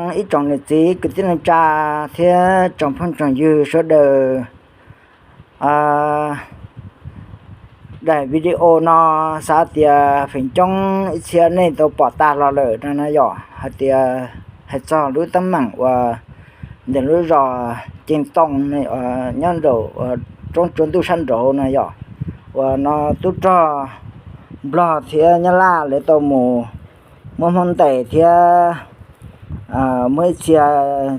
Ib tsoom niam txiv kwv tij neej tsa thiab tsoom phooj tsoom ywg sawv daws, daim video no xav tias feem coob ib txhia nej tau pom tag los lawm no na yom, hais tias hais txog lub teeb meem uas ntawm lub zos Cees Toos nyob nraum roob tsua ntuj sab nraud no yom, uas no tub rog Nplog thiab Nyab Laj lawv tau mus muab Hmoob ntes thiab muab ib txhia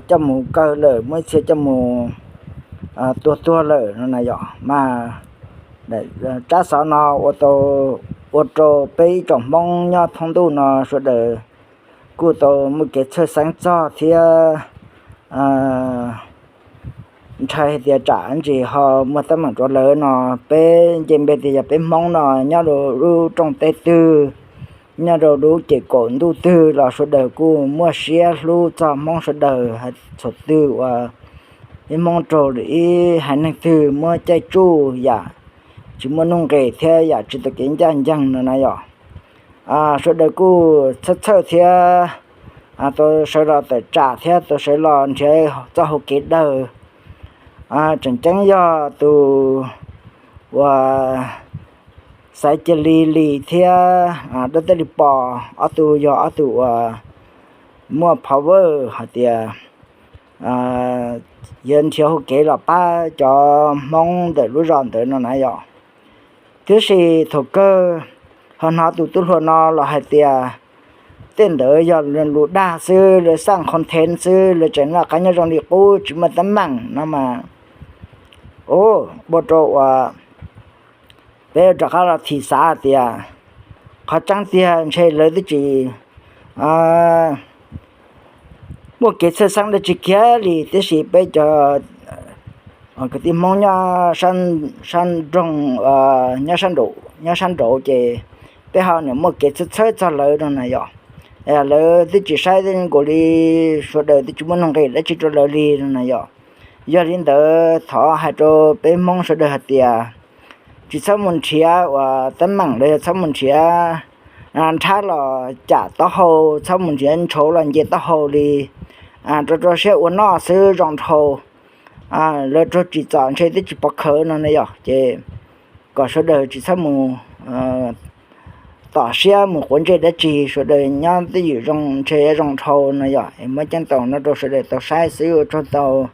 coj mus kaw lawm, muab ib txhia coj mus tua tuag lawm no na yom. Mas tsab xov no ua tau, ua rau peb ib tsoom Hmoob nyob thoob ntuj no sawv daws kuj tau muaj kev txhawj xeeb txog thiab ntshai hais tias tsam ntsis ho muaj teeb meem rau lawv no. Peb nce npe tias yog peb Hmoob no nyob rau lub rooj teb twg, nyob rau lub ces kaum ntuj twg los sawv daws kuj muaj siab hlub txog Hmoob sawv daws. Thaum twg uas ib Hmoob raug lwm ib haiv neeg twg muab caij tsuj yam tsis muaj nuj nqis thiab yam tsis tau kev ncaj ncees no na yom, sawv daws kuj txhawj txhawj thiab tau sawv los tawm tsam thiab tau sawv los nrhiav txoj hau kev daws. Tseem ceeb yog tus uas Xaiv Cia Li Lis thiab Dab Teb Li Pos, ob tug yog ob tug uas muaj power hais tias yuav nrhiav hau kev los pab cov Hmoob ntawm lub zos ntawd no na yom. Tiam sis thaum kawg ho hnov tus tub hluas no los hais tias tej ntawd yog lus dag xwb, lawv xaj content xwb, lawv tseem noj qab nyob zoo li qub tsis muaj teeb meem no mas. Ua rau uas peb rov qab los thim xav tias qhov tseeb tiag ntshe lawv twb tsis muaj kev txhawj xeeb dab tsi kiag li, tiam sis peb cov kwv tij Hmoob nyob sab nroog, nyob sab nraud ces peb ho niam muaj kev txhawj txhawb txog lawv no na yom. Lawv twb tsis saib nkaus li, sawv daws twb tsis muaj nuj nqis dab tsi rau lawv li no na yom. Yog li ntawd thov hais rau peb Hmoob sawv daws hais tias tsis txhob mus nrhiav uas teeb meem los yog txhob mus nrhiav nrhab los cam taub hau, txhob mus nrhiav ntshauv los nce taub hau li. Rau rau siab ua noj xwb zoo dhau. Lawv raug tsim txom ntshe twb tsis pov khawv no na yom, ces kom sawv daws tsis txhob mus tom siab mus quav ntsej dab tsi, sawv daws nyob twj ywm zoo ntshe zoo dhau no yom. Es muab ceeb toom no rau sawv daws tau saib xwb, ua tsaug ntau.